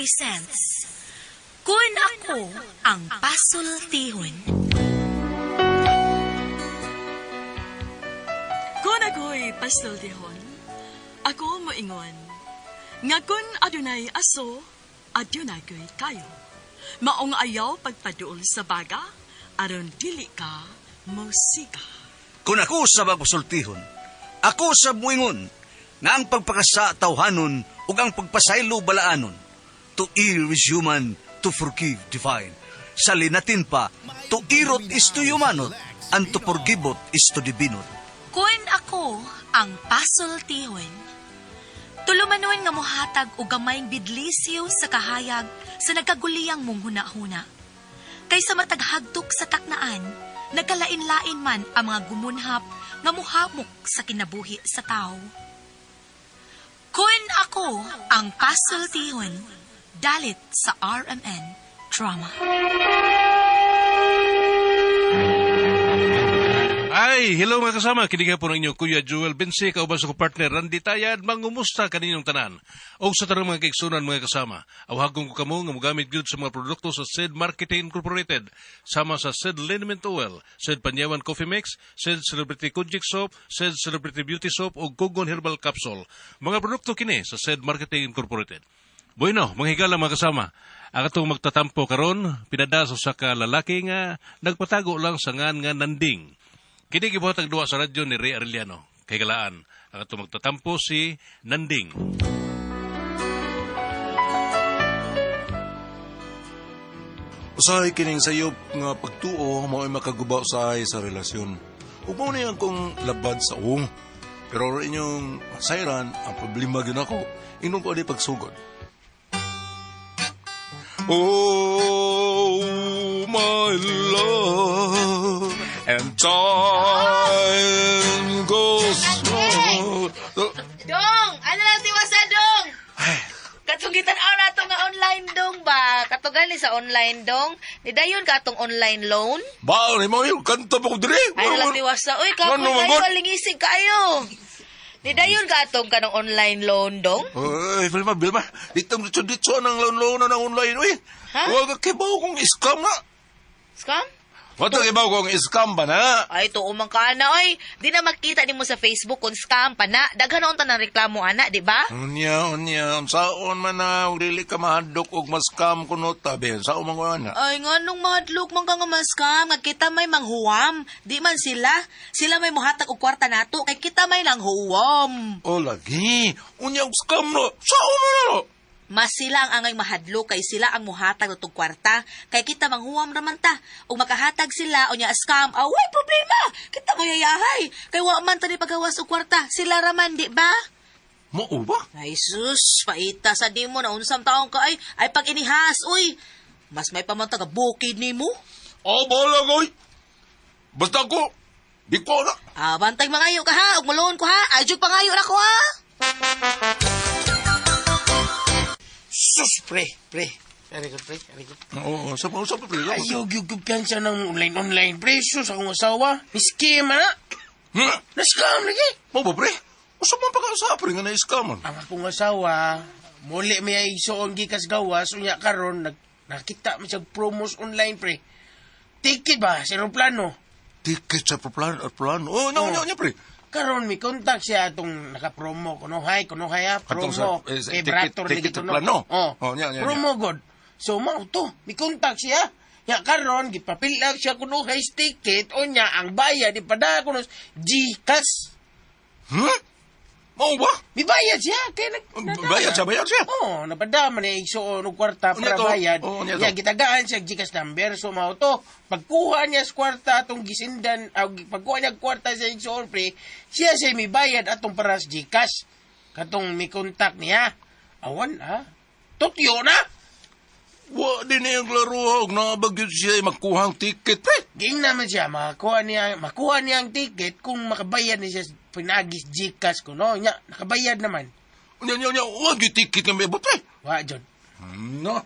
presents Kun Ako Ang Pasultihon. Kung ako'y pasultihon, ako moingon, nga kun adunay aso, adunay ko'y kayo. Maong ayaw pagpaduol sa baga, aron dili ka mosiga. Kung ako sa magpasultihon, ako sa muingon, nga ang pagpakasa tawhanon ug ang pagpasaylo balaanon. To err is human, to forgive divine. Sa linatin pa, to irot is to humanot, and to forgivot is to divinot. Kun ako ang pasultihon. Tulumanon nga mohatag og gamayng bidlisiw sa kahayag sa nagkaguliyang mong huna-huna. Kaysa mataghagtok sa taknaan, nagkalain-lain man ang mga gumunhap nga muhamok sa kinabuhi sa tao. Kun ako ang pasultihon, dalit sa RMN Drama. Ay, hello mga kasama. Kini po ninyo Kuya Joel Bense, kauban sa ko partner Randy Tayad, mangumusta kaninyong tanan. Og sa tanang mga kaigsunan mga kasama, awhagon ko kamo nga mogamit gyud sa mga produkto sa Sid Marketing Incorporated, sama sa Sid Liniment Oil, Sid Panyawan Coffee Mix, Sid Celebrity Konjac Soap, Sid Celebrity Beauty Soap ug Kugon Herbal Capsule. Mga produkto kini sa Sid Marketing Incorporated. Bueno, mga higala mga kasama, ang atong magtatampo karon pinada sa usa ka lalaki nga nagpatago lang sa ngan nga Nanding. Kini gibuhat ang duwa sa radyo ni Ray Arellano. Kay galaan, ang atong magtatampo si Nanding. Usahay kining sayop nga pagtuo mao'y makaguba usahay sa relasyon. Ug mao ni ang kong labad sa uong. Pero aron inyong masayran, ang problema gyud nako, ingnon ko ani pagsugod. Oh, my love, and time goes on. Dong! Ano lang tiwasa, Dong? Katong gitan-aw na ato nga online, Dong ba? Katong sa online, Dong. Nidayon ka atong online loan? Ba, ni mo yung kanta pa ko diri. Ano lang tiwasa? Uy, kapoy Ano, kayo, mangon? alingisig kayo. Nidayon ka atong kanong online loan, Dong? Ay, Vilma, Vilma, ditong ditso-ditso ng loan-loan ng online, uy. Ha? Huwag ka kibaw kung scam na. Scam? Huwag ka kibaw kung scam ba na? Ay, tuo man ka na, oy. Di na makita nimo sa Facebook kung scam pa na. Daghan na unta ng reklamo, ana, di ba? Unya, unya, saon man na, dili ka mahadlok og mas-scam kuno tabi. Saon man ko na. Ay, nga nung mahadlok man ka nga ma-scam, nga kita may manghuwam. Di man sila. Sila may muhatag og kwarta nato, kay kita may lang huwam. O lagi, unya og scam no. Saon man na. Mas sila ang angay mahadlok kay sila ang muhatag natong kwarta kay kita manghuwam raman ta. Ug makahatag sila unya scam, away problema. Kita mayayahay kay wa man ta ni pagawas og kwarta. Sila raman di ba? Mao ba? Ay sus, paita sa nimo na unsam taong ka ay ay pag inihas uy. Mas may paman taga bukid nimo. O bahala ko, oy. Basta ko, di ko na. Ah, bantay mangayo ka ha, ug maloon ko ha. Ay jud pangayo na ko ha. Sus, pre, pre. Very good, pre. Very good. Oo, sa pa, sa pa, pre. Ayaw, gyud kumpiyansa ng online-online, pre. Sus, akong asawa. Ni-scam, ha? Hmm? Na-scam lagi. Mao ba, pre? Usa man pa ka sa pre nga na-scam. Ang akong asawa, muli may ay isuon gikas gawas, unya karon nag, nakita mo siya promos online, pre. Ticket ba? Sa aeroplano. Ticket sa plano, plano. Oh, no, no, pre. Karon may contact siya atong naka-promo kuno hay ha Katong promo sa, kay ticket- Brator lagi ticket to, no? plano. Oh, Oh, nya, nya, nya. Promo god. So mao to, may contact siya. Ya karon gipapil out siya kuno hay ticket unya ang bayad ipada kuno GCash. Hmm? Mao ba? Mibayad siya kay nag Bayad siya, bayad siya. Oh, napadama niya igsuon og kwarta Unya para to. bayad. Oo, unya to. Ya gitagaan siya og GCash number so mao to. Pagkuha niya sa kwarta atong gisindan, aw, pagkuha niya og kwarta sa igsuon pre, siya siya mibayad atong para sa GCash. Katong mi contact niya. Awan ha. Totyo na. Wa din niya ang klaro og nabagyod siya magkuha ang ticket, pre. Ging naman siya makuha niya ang ticket kung makabayad niya siya pinagis GCash ko no. Nya nakabayad naman. Unya, unya, unya, wa gyud ticket nga miabot, pre. Wa jud. No.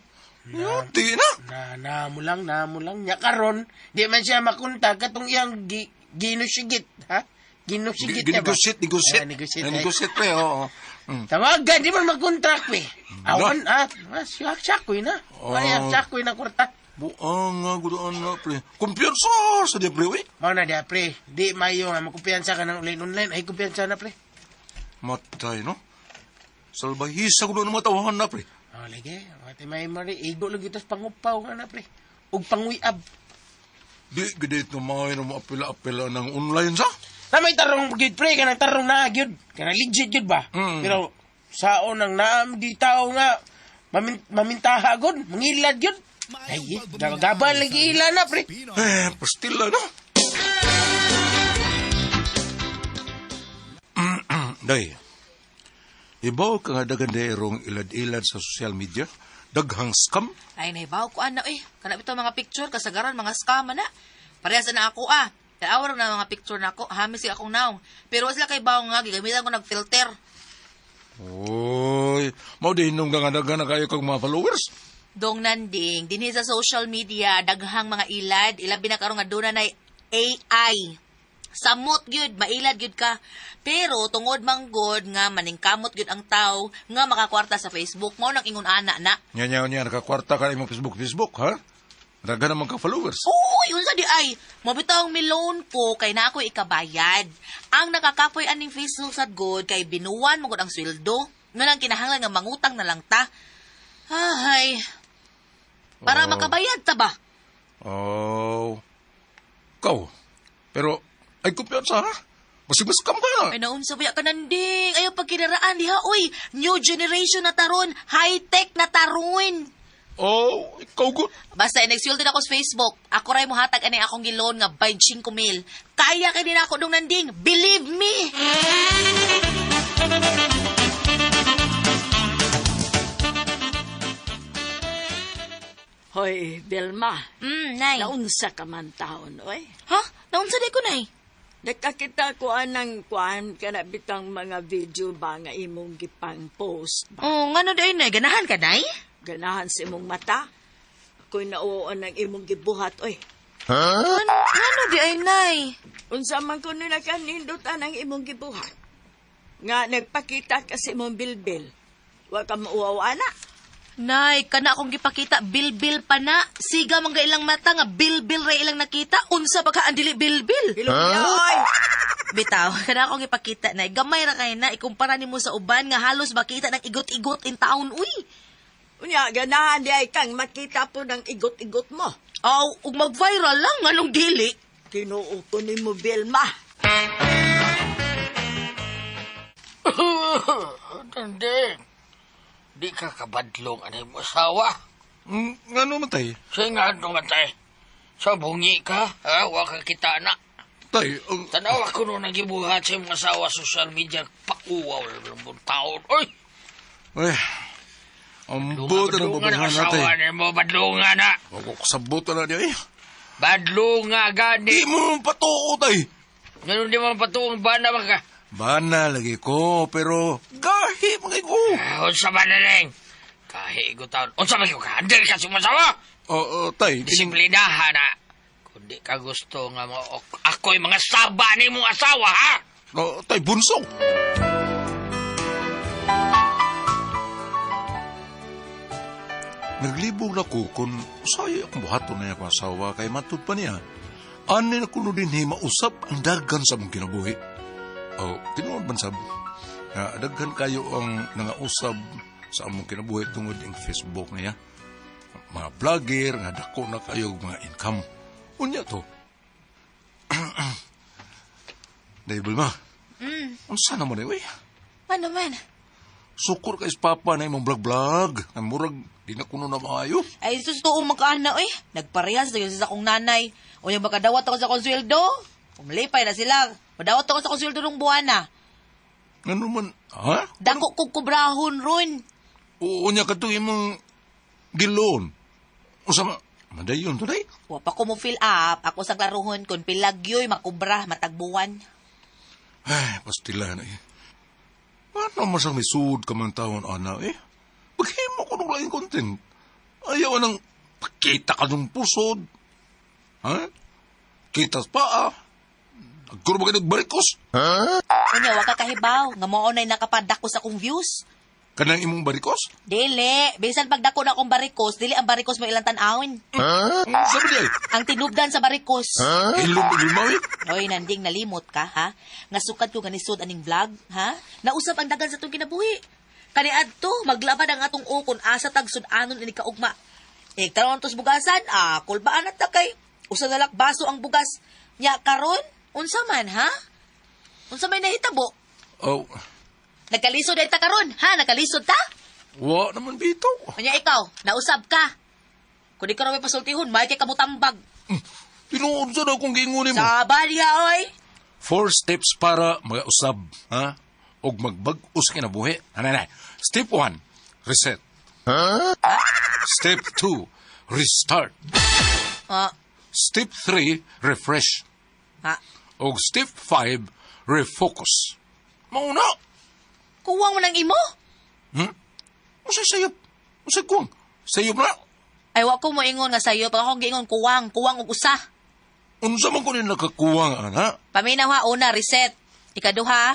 Di na. Na na mo lang nya karon di man siya makontak katong iyang ginusigit ha ginusigit niya ba? Negosyate, negosyate. Ah, negosyate. Negosyate, pre, oo. Tawagan, di man mag-contract, pre. Awan, ah, siya, siya na. Ay, Ah. siya na kwarta. Buang nga, gudaan na, pre. Kumpiyansa sa di, pre, uy. Mao na diya, pre. Di mayo nga, makumpiyansa ka ng online-online. Ay, kumpiyansa na, pre. Matay, no? Salbahisa ko doon matawahan na, pre. Oh, lagi. Mati may mari. Igo lagi tas pangupaw nga na, pre. Ug panguyab. Di, gidit na mga na maapila-apila ng online sa. Na may tarong gyud pre, kanang tarong na gyud. Kanang legit gyud ba? Pero saon ang naam di tao nga mamintaha gud, mangilad gyud. Ay, gabal lagi ila na pre. Eh, pastila, no? Day, ibaw ka nga dagan dayrong ilad-ilad sa social media, daghang scam. Ay, nahibaw ko ana eh. Kana bitaw mga picture kasagaran mga scam na. Parehas na ako ah. Tanaw na mga picture na ako, hamis sila akong naong. Pero wa sila kay baw nga gigamitan ko nag-filter. Oy, mao di hinong nga daghan na kayo kag mga followers. Dong nanding, dinhi sa social media, daghang mga ilad, ilabi na karon nga duna nay AI. Samot gyud, mailad gyud ka. Pero tungod man gud nga maningkamot gyud ang tao nga makakwarta sa Facebook mao nang ingon ana na. Nya nya nya nakakwarta ka imong Facebook Facebook, ha? Daghan naman ka followers. Uy, unsa di ay? Mabitaw ang milon ko kay na ako ikabayad. Ang nakakapoy aning Facebook sad god kay binuwan mo gud ang sweldo. Nga lang kinahanglan nga mangutang na lang ta. Ay. Para makabayad ta ba? Oh. Ikaw. Pero ay kumpiyansa ha? Masig mas scam ka na. Ay naunsa ba ka nanding? Ayaw pagkinaraan diha oy. New generation na taron, high-tech na taron. Oh, ikaw good. Basta inexsulted ako sa Facebook. Ako ray mohatag ani akong gilon nga 25 mil. Kaya kay din ako dong nanding. Believe me. Hoy, Belma, Nay. naunsa ka man taon, oy. Ha? Naunsa di ko nay? Nakakita ko anang kuan kana bitang mga video ba nga imong gipang post ba. Oh, ngano day nay? Ganahan ka nay? Ganahan sa imong mata. Ako'y nauon ang imong gibuhat, oy. Ngano di ay nay? Unsa man kuno nakanindot ang imong gibuhat. Nga nagpakita ka sa imong bilbil. Wa ka mauwaw ana. Nay, kana akong gipakita bilbil pa na. Siga man ga ilang mata nga bilbil ra ilang nakita. Unsa ba ka ang dili bilbil? Hilom niya, oy. Bitaw, kana akong gipakita nay. Gamay ra kay na ikumpara nimo sa uban nga halos makita ng igot-igot in taon uy. Unya, ganahan di ay kang makita po ng igot-igot mo. Aw, ug mag-viral lang nganong dili. Tinuo ko ni mo, Belma. Hindi. Di ka kabadlong anay mo asawa. Ngano man tay? Sa nga naman tay. Sa bungi ka, ha? Wa ka kita na. Tay, ang Tanawa ko nung nagibuhat sa imong asawa social media. Pauwaw lang taon. Oy! ay. Ang buta ng Badlungan ang babayhan na tay. asawa nimo, badlungan na. Ako kasabot na niya eh. Badlunga gani. Di mo patuo tay. Ganun di man patuong bana man ka. Bana lagi ko, pero gahi mga ko. Ah, unsa man na ning? Kahi ko taon. Unsa man ka? Andil ka sa imong asawa. Oo, tay. Disiplinahan na. Kung di ka gusto nga mo, ako'y mga saba ni mong asawa, ha? Oh, tay, bunso. Naglibog na ko kung usay akong buhaton na niya akong asawa kay matud pa niya. Ani na kuno din hi mausap ang daghan sa mong kinabuhi. O, tinuod man sab, nga daghan kayo ang nangausab sa among kinabuhi tungod ing Facebook niya. Mga vlogger, nga dako na kayo mga income. Unya to. Dahil ma, unsa na mo na, uy? Ano man? Sukor kay papa na imong vlog-vlog. Ang murag, di na kuno na maayo. Ay, sus, tuong magkaana, oy. Nagparehas na yun sa akong nanay. O yung makadawat ako sa akong sweldo. Umlipay na sila. Madawat ako sa akong sweldo nung buwan na. Ano man, ha? Dako kong kubrahon ron. Oo niya katong imong gilon. Unsa ma, madayon to day? Wa pa ko mo fill up. Ako sa klaruhon kung pilagyoy makubra matagbuwan. Ay, pastila na eh. Ano man sang misud ka man taon, ana eh? Paghimo ko nung laing content. Ayaw nang pakita ka nung pusod. Ha? Kita sa paa. Agkuro ba kayo barikos? Unya, wa ka kahibaw. Nga mao na'y nakapadako sa akong views. Kanang imong barikos? Dili. Bisan pagdako na akong barikos, dili ang barikos mo ilang tan-awin. Sabi niya, Ang tinubdan sa barikos. Ilong ilmawi? Oy, nanding nalimot ka, ha? Nga sukat ko ganisod aning vlog, ha? Nausap ang dagan sa itong kinabuhi. Kaniadto, maglaban ang atong ukon asa tag sud-anon ini kaugma. Iktanon tos bugasan, ah, kulbaan at takay. Usa nalak baso ang bugas. Nya karon, unsa man, ha? Unsa may nahitabo? Oh, Nagkalisod ay ta karon, ha? Nagkalisod ta? wa naman bitaw. Unya ikaw, nausab ka. Kung di ka na may pasultihon, may kay kamutambag. Tinuod sa na akong giingon mo. Sa balya, oy! Four steps para magausab, ha? Og magbag-o sa kinabuhi. Ano na? Step 1, reset. Step 2, restart. Ah, Step 3, refresh. ha? Og step 5, refocus. Mauna! Kuwang mo ng imo? Unsay sayop? Unsay kuwang? Sayop na? Ay, wa ko moingon nga sayo. Pag akong giingon, kuwang, kuwang og usa. Unsa man ko ni nakakuwang, ana? Paminaw ha, una, reset. Ikaduha,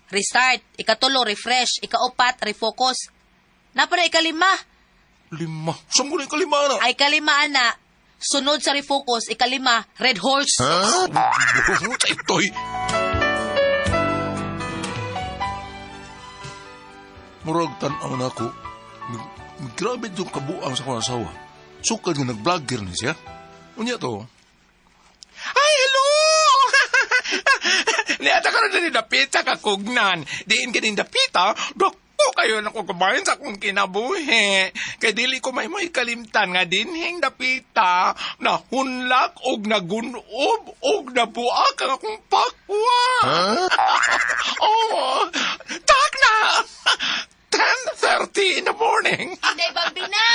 restart. Ikatulo, refresh. Ikaupat, refocus. Napa na ikalima. Lima. Saan ko na ikalima, ana? Ay, kalima, ana. Sunod sa refocus, ikalima, red horse. Buhot ito'y. Murag tan-aw na ako. Grabe yung kabuang sa akong asawa. Sukad nga nag-vlogger ni siya. Unya to. Ay, hello! Niata ka rin dapita kakugnan. Diin ka din dapita, dako kayo na ko kumain sa akong kinabuhi. Kay dili ko may may kalimtan nga dinhing dapita na hunlak og nagunob og nabuak ang akong pakwa. Oh, tak na! 10:30 in the morning. Inday, Bambina!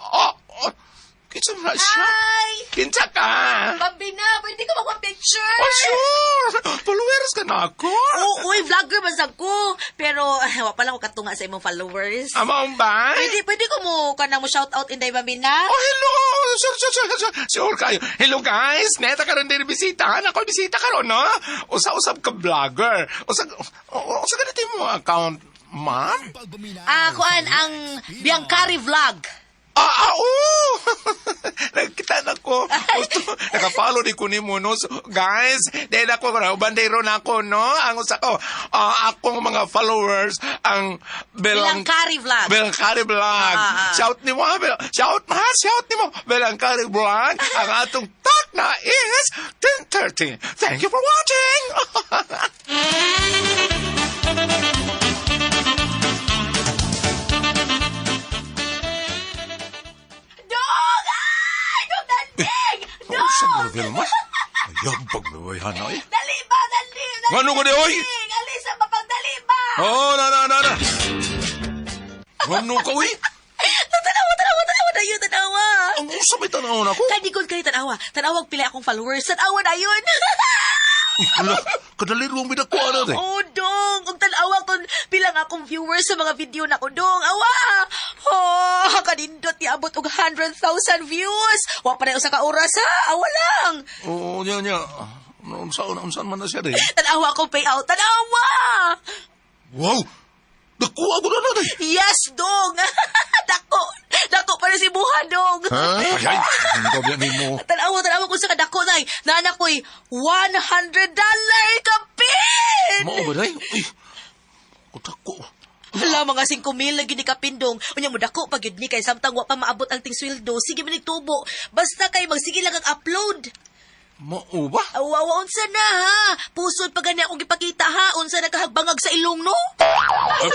Oh, kinsa man na siya? Hi! Kinsa ka? Bambina, pwede ka magpa-picture? Oh, sure! Followers ka na ako. Oo, uy, vlogger man sa ko. Pero, wa pala ko katunga sa imong followers. Amaong ba? Pwede ko mo, kanang mo shout out, Inday Bambina? Oh, hello! Sure, sure, sure, sure. Sure kayo. Hello, guys! Neta karon din bisita. Ako bisita karon, no? Usa-usab ka vlogger. Usa, usa ganito yung mga account, ma'am? Ah, kuan, ang Biancari Vlog. Ah, oo! Nagkita na ko. Gusto, nakafollow ni ko ni mo, no? So, guys, dahil ako, bandero na ako, no? Ang usa ko, akong mga followers, ang Belang... Biancari Vlog. Belangkari Vlog. Ah, ah. Shout ni mo, ha? Shout, ha? Shout ni mo. Belangkari Vlog. Ang atong tag na is 10:30. Thank you for watching. Dog! Ay! Dog, danding! Oh, sa mga Vilma? Ayabag na bayhan na eh. Dali ba? Dali! Dali! Ngano ko di, oy? Alisa ba pang dali ba? Oh, na, na, na, na. Ngano ka, uy? Tanawa, tanawa, tanawa na yun, tanawa. Ang usa may tanawon ako. Kanikod kayo, tanawa. Tanawag pila akong followers. Tanawa na yun. Uy, hala, kadalirong binakuha na, eh. Oh, dong! Ug tanawa kon pila nga akong viewers sa mga video na ko, dong. Awa! Oh, kanindot niabot og 100,000 views. Wa pa na usa ka oras, ha? Awa lang. Oo, niya, niya. Unsa man na siya, eh. Tanawa akong payout. Tanawa! Wow! Nakuha ko na na, eh. Yes, dong! Dako! Dako pa rin si Buha, dong! Ay, ay, hindi ka mo. Tanawa, tanawa kung sa kadako, nay. Naanak ko'y $100 kapin! Mao ba, day? Uy, kutako. Hala, mga 5 mil na gini kapindong. Unya mo dako pag yun ni kay samtang wa pa maabot ang ting sweldo. Sige man tubo. Basta kay magsige lang ang upload. Mao ba? Awa, awa, unsa na ha? Pusod pa gani akong gipakita ha? Unsa nakahagbangag sa ilong no? Ay,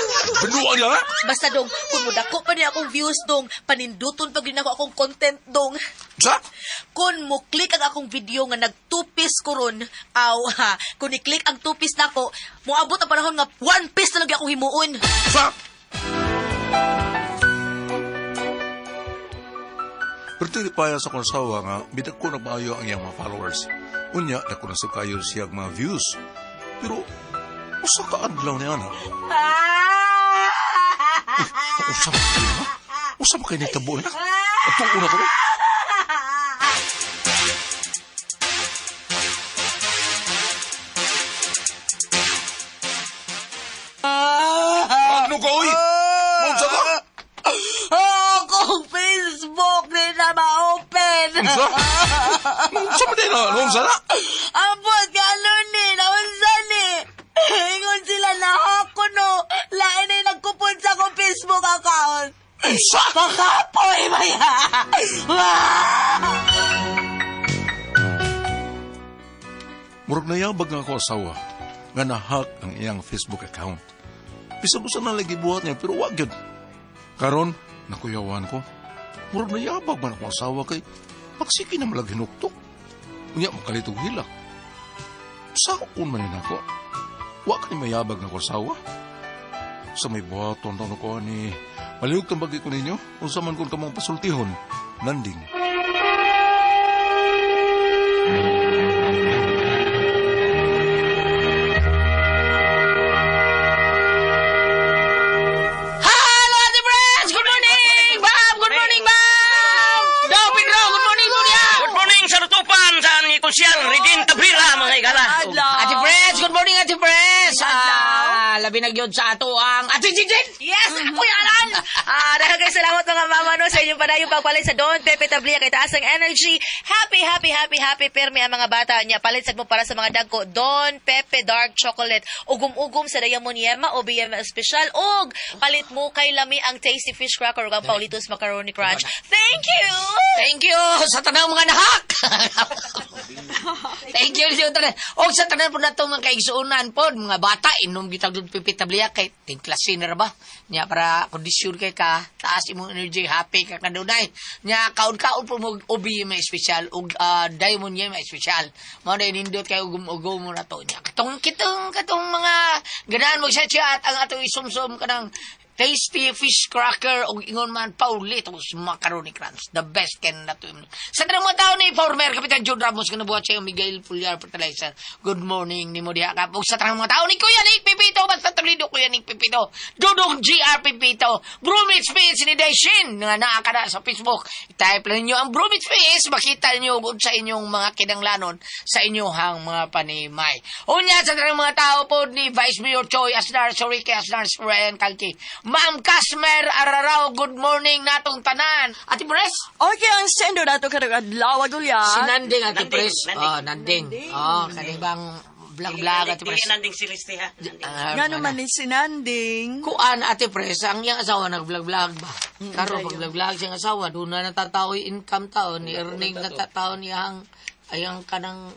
binuan niya, ha? Basta dong, kung mo dako pa niya akong views dong, paninduton pag yun ako akong content dong. Sa? Kung mo click ang akong video nga nagtupis ko ron, aw ha, kung ni-click ang tupis nako, moabot ang panahon nga one piece na lang akong himuon. Sa? Pero tili pa sa akong asawa nga, bidag ko na maayo ang iyang mga followers. Unya, dako na sa kayo siya ang mga views. Pero, usa ka adlaw niya na. Usa ba kayo, ha? Usa ba kayo nitabo na? Atong una ko na. na ma-open. Unsa? Unsa man din na? Unsa na? Ambot nga ano ni, naunsa ni. Ingon sila na ako no. Lain na yung nagkupon sa akong Facebook account. Unsa? Makapoy ba ya? Murag nayabag nga ako asawa nga na-hack ang iyang Facebook account. Bisag usa na lagi buhat niya pero wa gyud. Karon nakuyawan ko. Murag nayabag man ako asawa kay pagsiki na malag hinuktok. Unya makalitog hilak. Saon man ni nako. Wa ka ni mayabag nga ako asawa. Sa may buhaton taon ko ni malihog kang bagay ko ninyo. Unsa man kun kamong pasultihon. Nanding. Hello, Ate Friends! Good morning! Bam! Good morning, Bam! Daw, Pedro! Good morning, Kuya! Good morning sa lutupan sa ni Konsyal Regine Cabrera mga igala. Ate Friends! Good morning, Ate Friends! Labi na gyud sa ato ang Ate Gigi! Yes, ako yalan! Dahil kayo salamat mga mama no, sa inyong padayong pagpalit sa Don Pepe Tablia kay taas ang energy. Happy, happy, happy, happy permi ang mga bata niya. Palit sad mo para sa mga dagko. Don Pepe Dark Chocolate. Ugum-ugum sa Diamond Yerma o BM Special. Og palit mo kay lami ang Tasty Fish Cracker ug ang Paulitos Macaroni Crunch. Thank you! Thank you sa tanang mga nahak. Thank you sa tanan. Og sa tanan po nato mga kaigsuonan po, mga bata inom gitag Don Pepe Tablia kay tingklasin na ra ba. Nya para kondisyon kay ka, taas imong energy, happy ka kanunay. Nya kaon-kaon po mo ubi may espesyal ug diamond niya may espesyal. Mao na nindot kay ugum-ugum mo na to nya. Katong kitong katong mga ganahan mo sa chat ang atong isumsum kanang Tasty Fish Cracker og ingon man Paulitos Macaroni Crunch. The best ken na to. Sa tanang mga tao ni former Kapitan John Ramos kanabuhat sa Miguel Pullar Fertilizer. Good morning nimo diha ka. Ug sa tanang mga tao ni Kuya Nick Pipito basta Toledo Kuya Nick Pipito. Dudong GR Pipito. Brumits Page ni Daishin nga naa ka na sa Facebook. I-type lang ninyo ang Brumits Page makita niyo ug sa inyong mga kinanglanon sa inyong mga panimay. Unya sa tanang mga tao po ni Vice Mayor Choi Asnar, Sorike Asnar, Ryan Kalki. Ma'am Casmer Ararao, good morning natong tanan. Ate Pres? Okay, ang sendo nato karong adlaw agulya. Si Nanding, Ate Pres. Oh, Nanding. Oh, kanibang vlog-vlog, Ate Pres. Dili Nanding Celeste ha. Ngano man ni si Nanding? Kuan, Ate Pres, ang iyang asawa nag-vlog-vlog ba? Karon pag vlog-vlog siyang asawa, doon na natatao yung income tao, ni earning natatao niya ang ayang kanang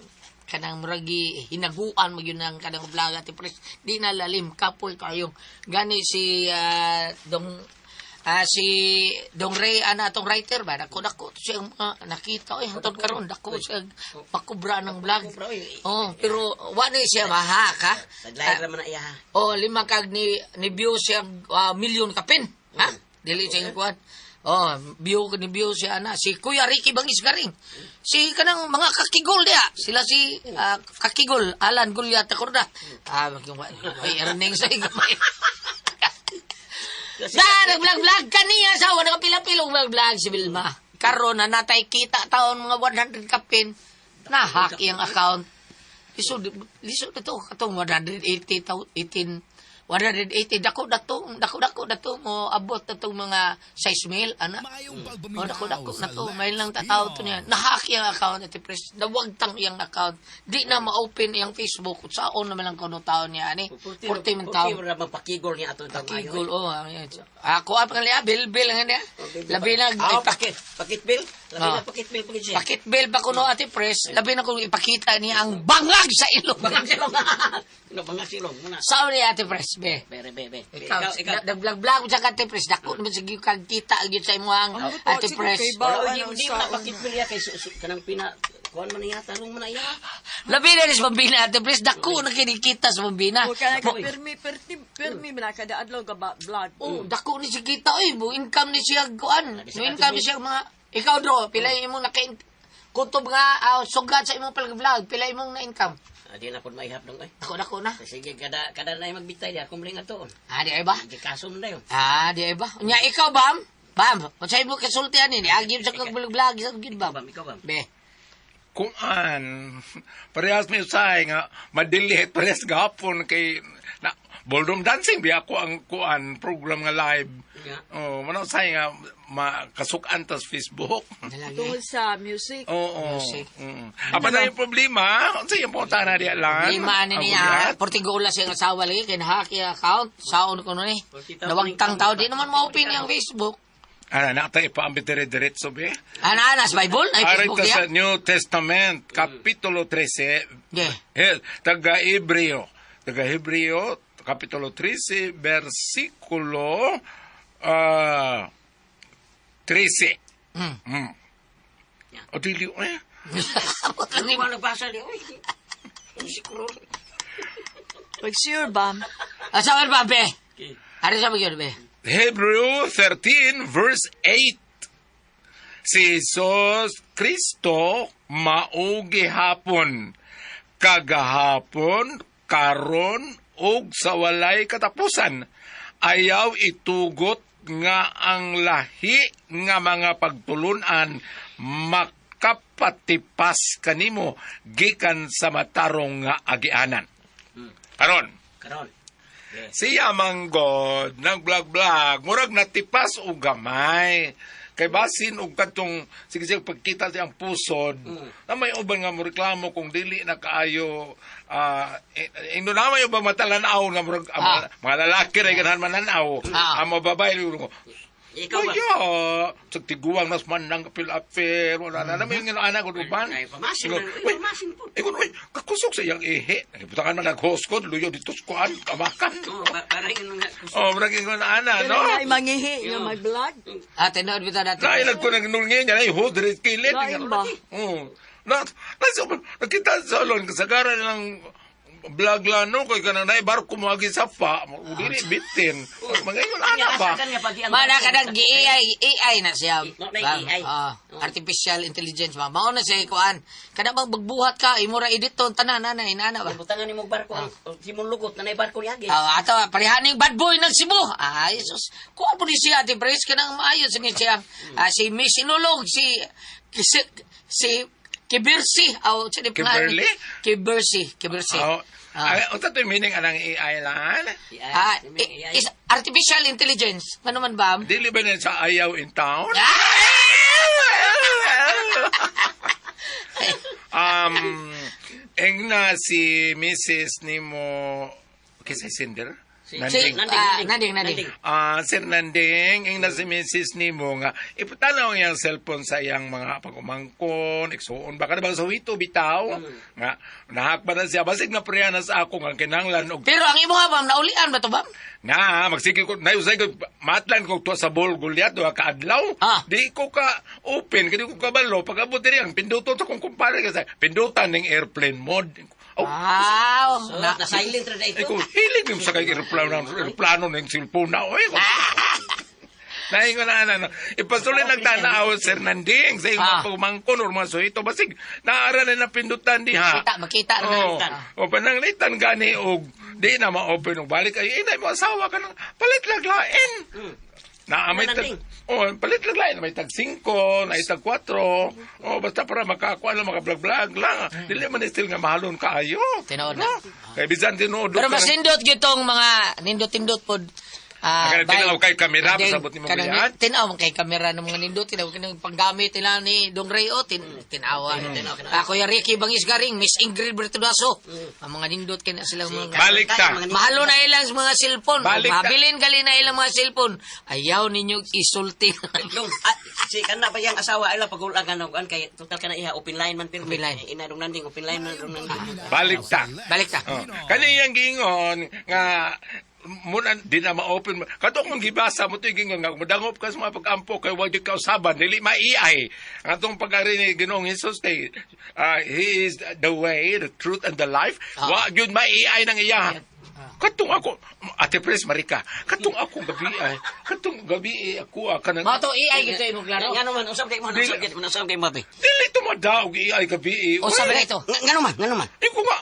muragi hinaguan magyud ang kanang vlog Ate Pres. Di na lalim kapoy kayo. Gani si dong si Dong Ray ana atong writer ba dako dako siyang nakita oy hantod karon dako siya pakubra ng vlog. Oh, pero wa ni siya mahak ha. Saglain ra man na iya. Oh, lima kag ni view siya milyon kapin, ha? Dili siya kuan. Oh, view ni view siya ana si Kuya Ricky Bangis Garing. Si kanang mga kakigol diha, sila si kakigol Alan Gulyat Takorda. May earning sa gamay. Na nag-vlog-vlog kaniya sa wala kapila-pilong vlog-vlog si Vilma. Karon na natay kita taon mga 100 kapin. Nahack iyang account. Lisod na to katong 180 180 dako dako dato mo abot na tong mga 6 mil ana. O dako na to may lang tataw to niya. Nahack iyang account Ate Pres. Nawagtang iyang account. Di na ma-open iyang Facebook. Saon naman lang kuno taon niya ani. 40 man taon. Purti ra magpakigol niya atong tao. Pakigol oh. Ako ang pangalan Bill ang niya. Labi na pakit bill. Labi na pakit bill pud siya. Pakit bill pa kuno Ate Pres. Labi na kung ipakita niya ang bangag sa ilong. Bangag sa ilong. Bangag sa ilong muna. Sao ni Ate Pres be? Be. Ikaw, nag-vlog-vlog sa Ate Pres. Dako naman sige kag kita gyud sa imong Ate Pres. Di na pakit bill ya kay kanang pina kuan man niya tarong man iya. Labi na ni sa Bambina Ate Pres. Dako na kinikita sa Bambina. Pirmi man kada adlaw ka vlog. Oh, dako ni si kita oy, mo income ni siya kuan. Mo income ni siya mga ikaw dro, pila imong naka kutob nga sugad sa imong pag-vlog, pila imong na income. Di na pud maihap dong oy. Dako na. Sige kada na magbitay diha kung ring ato. Di ay ba? Di kaso man dayon. Di ay ba? Unya ikaw bam? Bam, unsay mo kasultian ni? Agim sa kag vlog sa gid bam. Ikaw bam. Be. Kuan, parehas may usay nga, madilit, parehas gapon kay na, Ballroom dancing biya ko ang kuan program nga live. Oh, mano say nga makasukan tas Facebook. Tungod sa music. Oo. Music. Apa na yung problema? Unsa yung punta na diya lang? Lima ni Ang niya, uliat? portigo ulas siyang asawa lagi, kay nahack iya account, saon ko nun eh. Nawagtang tao, di naman ma-open niyang Facebook. Ana, na tayo paambit dire-diretso be. Ana, ana, sa Bible, ay Aray Facebook ta niya. sa New Testament, Kapitulo 13, Yeah. Taga-Hebreo. Taga-Hebreo, Kapitulo 13, versikulo 13. O, dili, eh. Ano ba nagbasa niya? Uy, siguro. Pag sure ba? Asa ba, be? Ano sa mga be? Hebreo 13, verse 8. Si Jesus Kristo maugi hapon, kagahapon, karon, ug sa walay katapusan. Ayaw itugot nga ang lahi nga mga pagtulunan makapatipas kanimo gikan sa matarong nga agianan. Karon, Karon. siya manggod, nag-vlog-vlog, murag natipas og gamay. Kay basin og katong sige sige pagkita siyang pusod, na may uban nga mo reklamo kung dili na kaayo ingno na may uban matalanaw nga murag ang mga lalaki ra ganahan mananaw. Ang mga babae ko. Ikaw ba? Kaya, sa tiguang nas man nang apil-apil, wala na naman yung anak ko uban. Ay, pamasin Ingon, na. Uy, "Uy, pamasin po. Ingon, uy, kakusog sa iyang ihi. Nagibutangan man naghoskod, luyo dito sa kuan, kamakan. Oo, parang yun nga. Oh, murag ingon ana, Pero no? na ay mangihi nga mag-vlog. Ah, tinood bitaw natin. Dahil ko nagnulngi niya, ay hodre kilit. Lain ba? Oo. Na, na, nakita sa salon, kasagaran ng vlog lang, no? Kaya ka na barko mo agi sa fa, dili bitin. Mga ingon ana ba? Mana ka nang AI, AI na siya. No, na AI. Ah, artificial intelligence ba. Mao na siya kuan. Kada bang magbuhat ka, imo ra edit to tanan ana inana ba. Butangan ni mo barko ang Simon Lugot na barko niya. Ah, ato parehan ning bad boy ng Cebu. Ah, Jesus. Kuan po ni siya ati Pres kanang maayo sa siya. Ah, si Miss Inulog, si si, si Kibersi, aw si Kimberly? Kibersi, Kibersi. Oh, ay, unsa to yung meaning anang AI lan? Ah, is artificial intelligence. Ano man ba? Dili ba na sa ayaw in town? Eng na si Mrs. Nimo, kasi Cinder? Si, Nanding, Nanding. Ah, Sir Nanding, ing na si Mrs. Nimo nga ipatanaw ang iyang cellphone sa iyang mga pagumangkon, igsuon ba kada ba sa wito bitaw nga nahakba na siya basig na priya na sa ako nga kinahanglan og Pero ang imo nga bam naulian ba to bam? na magsige ko na usay ko matlan ko tuwa sa bol gulyat duha ka adlaw. Di ko ka open kay di ko kabalo pag-abot diri ang pinduto sa kong kumpare kasi pindutan ning airplane mode. Oh, Wow, So, na silent ra Ay, ito. ko hilig yung sa kay aeroplano, aeroplano ng cellphone na. Oy, Naingon na ana no. Ipasuloy nagtanaw Sir Nanding sa iyong mga pagmangkon or mga suhito basig naara na napindutan diha. Makita, makita na. Oh, o pananglitan gani og di na ma-open og balik ay inay mo asawa ka nang palit laglain. Na may tag, oh, palit laglain may tag 5, na tag 4. Oh, basta para makakuha lang maka-vlog-vlog lang. Dili man still nga mahalon kaayo. Tinuod na. No? Kay bisan tinuod. Pero mas nindot gyud mga nindot-tindot pod. Ah, Kanang tinaw kay kamera, Then, pasabot nimo kanang gayaan. Tinaw man kay kamera ng mga nindot, tinaw kanang panggamit nila ni Dong Ray o tinawa. Ah, Kuya Ricky Bangis Garing, Miss Ingrid Bertudaso. Ang mga nindot kay na sila mga Balik ta. Mahalo na ilang mga cellphone. Balik ta. Mabilin gali na ilang mga cellphone. Ayaw ninyo isulti. Dong, si kana pa yang asawa ay pagulang ka na kay total kana iha open line man pero Open line. Ina dong nanding open line man dong nanding. Balik ta. Balik ta. Oh. Kaniyang gingon nga muna di na ma-open. Kato kung gibasa mo ito gingon nga mudangop ka sa mga pag-ampo kay wag di ka usaban dili maiay. Ang atong pag-ari ni Ginoong Hesus kay he is the way, the truth and the life. Wa gyud maiay nang iya. Katong ako, Ate Pres Marika, katong akong gabi ay, katong gabi ay ako kanang Mao to AI gito imo klaro. Ngano man usab kay mo usab kay mo usab kay mo be. Dili tumadaog AI gabi. Usab na ito. Ngano man, ngano man. Iko nga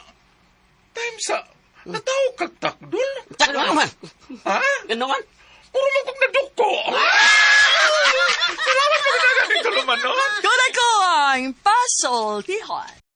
time sa natawag kag takdol. Tak ngano man. Ha? Ngano man. Puro mo kong naduko. Salamat magdagan dito lumanon. Kuna ko ang Pasultihon.